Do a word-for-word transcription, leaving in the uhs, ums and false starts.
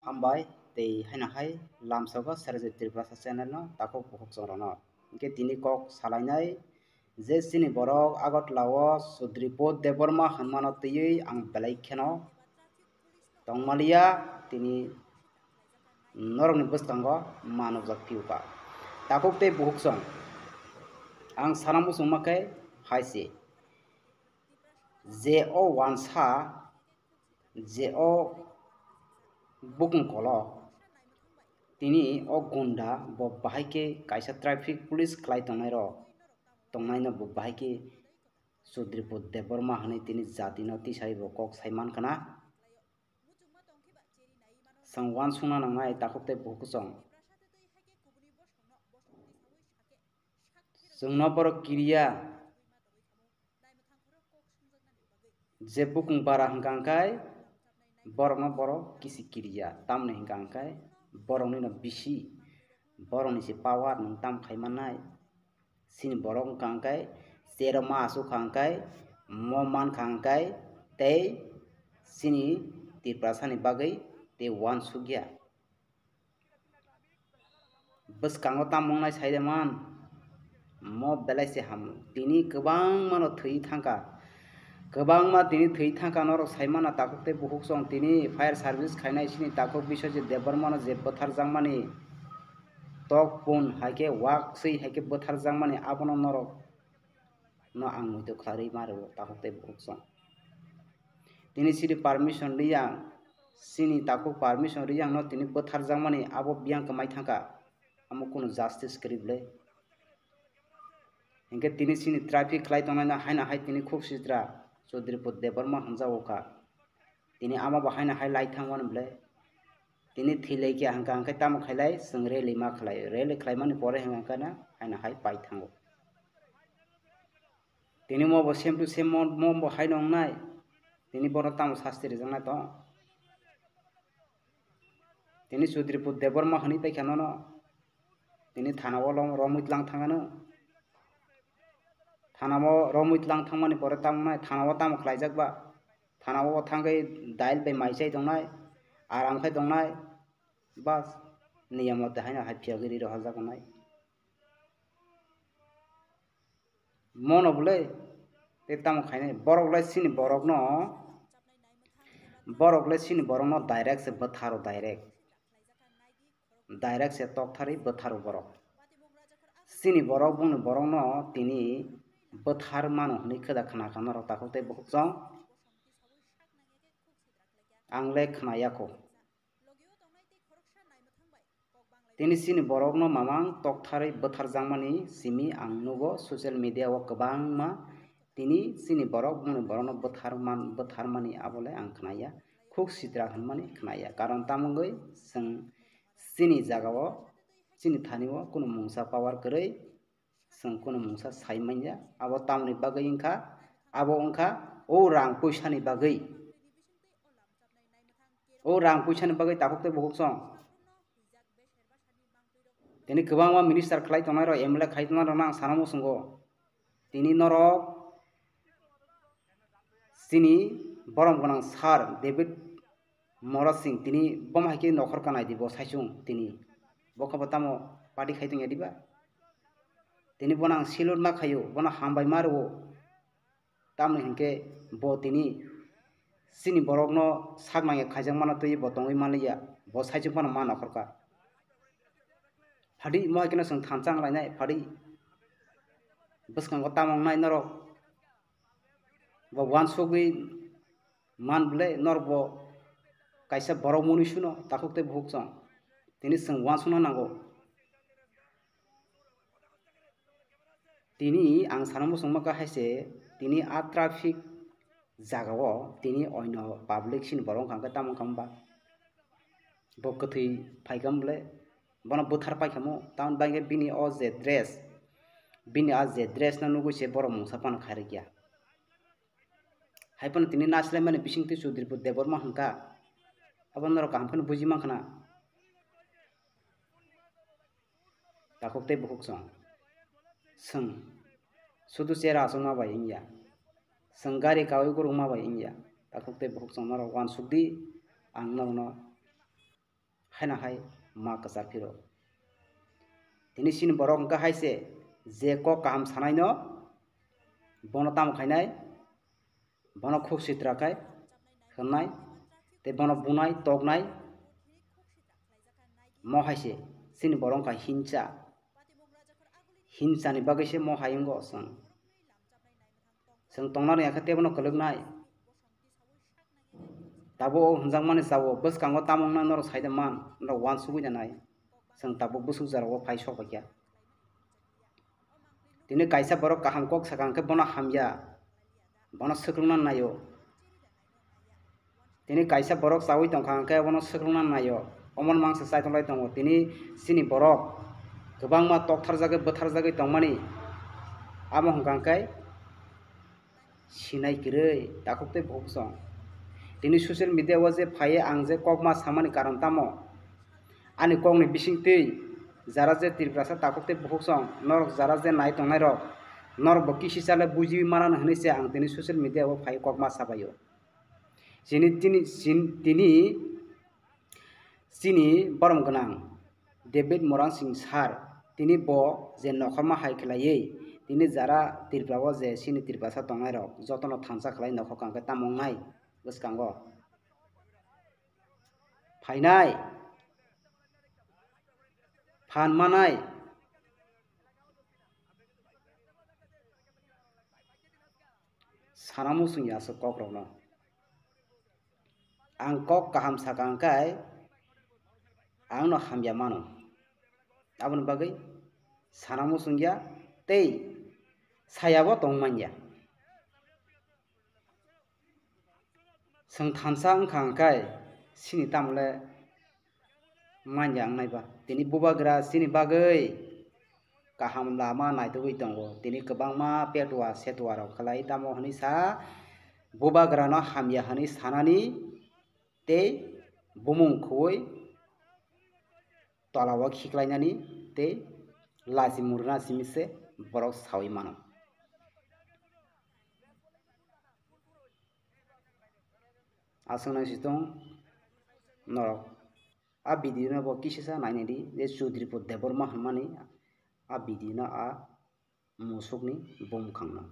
Hambai tei haino hai lamsogo Serjit Tripurasa channel no takhuk bukhuk chwng rok no. Hinkhe tini kok salainai je chini borok Agartala o Sudripur Debbarma hinmano twiwi ang belai kheno tongmaliya, tini norokni bwskango manukjak phiuka. Takhuk tei bukhuk chwng ang sana muchungma khe hai se je o wansa je o bukung kolok tini o gunda bo bahai khe kaisa traffic police khlai tongnai rok tongnai no bo bahai khe Sudripur Debbarma hinwi tini jati no tisai bo kok sai mankha na. Chwng uansukna nangnai takhuk tei bukhuk chwng. Chwngno borok kiriya. Je bukung bara hwnkha hwnkhe borokno borok kisi kiriya. Tamni hwnkha hwnkhe boroknino bisi, borokni se power nwng tamo khai mannai. Chini borok wngkha hwnkhe chero ma asuk kha hwnkhe mo mankha hwnkhe tei chini Tiprasani bagwi tei uansukya. Bwskango tamo wngnai sai de man? Mo belai se hamo. Tini kwbangma no thwi thangkha. Kwbangma tini thwi thangkha norok sai mana takhuk tei bukhuk chwng tini fire service khainai sini takhuk Biswajit Debbarma no je bwtharjakmani tok pun hai khe wak swi hai khe bwtharjakmani abono norok no ang muitu khlai rwi ma rwo takhuk tei bukhuk chwng. Tini sini permission riyang, sini takhuk permission riyang no tini bwtharjakmani abo biyang kwmai thangkha, amo kunu justice kwrwi bwle. Hinkhe tini sini traffic khlai tongnai no haino hai tini khuk sitra Chaudhripur Debbarma hwnjago kha. Tini ama bo haino hai lai thangmani bwle. Tini thwi lai khe hwnkha hwnkhe tamo khailai chwng rally ma khlai, rally khlaimani pore hwnkha hwnkhe no haino hai pai thango. Tini mo bo same to same mo, mo bo hai nongnai. Tini bono tamo sasti rijaknai tong. Tini Sudripur Debbarma hwnwi paikha nono. Tini thana o lom-, romwi tlang thangano. Thana o romwi tlang thangmani pore tamo nai, thana o tamo khlaijak ba? Thana o thangwi dail bai mai chai tongnai, aram khai tongnai. Bas, niyam mote haino hai phiyagwi ri rohorjak wngnai. Mono bwle tei tamo khainai, borok lai sini borokno, borok lai sini borokno direct se bwtharo, direct. Direct se toktharwi bwtharo borok. Sini borok bongni borokno tini bwthar mano hwnwi kheda khna kha norok takhuk tei bukhuk chwng. Ang le khna yakho. Tini chini borokno mamang toktharwi bwtharjakmani simi ang nugo social media o kwbangma. Tini chini borok bongni borokno bwthar man-, bwtharmani abole ang khnaya, khuk sitra hwnmani khnaya. Karon tamo wngwi chwng chini jagao, chini thani o kunu mungsa power kwrwi. Chwng kunu mungsa sai manya, abo tamoni bagwi wngkha, abo wngkha o rang puisani bagwi. O rang puisani bagwi takhuk tei bukhuk chwng. Tini kwbangma minister khlai tongnai rok, M L A khlai tongnai rokno ang sana muchungo. Tini norok chini borom gwnang sir David Mora Singh tini bomo hai khe nokhor kanai di bo saichung tini. Bo khe bo tamo party khai tongya diba? Tini bono ang salute ma khaio, bono hambai ma rwo. Tamoni hinkhe bo tini chini borokno sak nangya khaijak mano twi bo tongwi manliya. Bo saichung phano ma nokhor ka. Phadi mo hai kheno chwng thansa wng lainai, phadi bwskango tamo wngnai norok? Bo uansugwi man bwle norok bo kaisa borok mwnwi suno takhuk tei bukhuk chwng. Tini chwng uansukna nango. Tini ang sana muchungma kha hai se tini a traffic jagao tini oino public sini borok wngkha hwnkhe tamo wngkha hwnba? Bo kwthwi phaikha bwle bono bwthar paikha mo tamoni bagwi bini o je dress, bini a je dress no nugwi se borok mungsa phano khairokya. Hai phano tini nasilai mani bisingtwi Chaudhripur Debbarma hwnkha. Abo norok kaham kheno buji mankha na. Takhuk tei bukhuk chwng. Chwng sudu chera achukma bai wngya. Chwng gari kaui gurukma bai wngya. Takhuk tei bukhuk chwng norok uansuk di, ang norokno haino hai ma kwchar phiro. Tini chini borok hwnkha hai se, je kok kaham sanaino bono tamo khainai, bono khuk sitra khai hwnnai, tei bono bunai toknai. Mo hai se chini borok wngkha hinsa. Hinsani bagwi se mo hai wngo chwng. Chwng tongna rwngya khe teibono kwlwknai. Tabuk o hwnjakmani chao bwskango tamo wngna norok sai de man, norok uansugwi da nai. Chwng tabuk bwswk jora o phai sok bai kha. Tini kaisa borok kaham kok sakha hwnkhe bono hamya, bono swkhlwngna naio. Tini kaisa borok chaui tongkha hwnkhe bono swkhlwngna naio. Omono mangsa chai tonglai tongo. Tini chini borok kwbangma toktharjagwi bwtharjagwi tongmani. Amo hwnkha hwnkhe sinai kwrwi takhuk tei bukhuk song. Tini social media o je phaiwi ang je kokma samani karon tamo? Ani kokni bisingtwi jara je Tiprasa takhuk tei bukhuk song, norok jara je nai tongnairok, norokbo kisisa le bujiwi manano hwnwi se ang tini social media o phaiwi kokma sabaio. Chini tini, chin-, tini chini borom gwnang David Moransing sir, tini bo je nokhorma hai khlaiwi, tini jara Tripura o je chini Tiprasa tongnairok jotono thansa khlai nokhor kang khe tamo wngnai bwskango. Phainai, phan manai, sana muchung ya aswk kokrokno. Ang kok kaham sakha hwnkhe ang no hamya mano. Aboni bagwi sana muchung ya tei sayabo tong man ya. Chwng thansa wngkha hwnkhe chini tamo le man ya wngnai ba. Tini bubagra chini bagwi kaham lama naitugwi tongo. Tini kwbangma petwa setwa rok khlai tamo hwnwi sa bubagrano hamya hwnwi sanani tei bumung khwui tolao khiklainani tei lachi murna simi se borok saui mano. Aswk nang si tong norok a video no bo kisisa nainai di je Chaudhrypur Debbarma hwnmani a video no a musukni bumkhang no.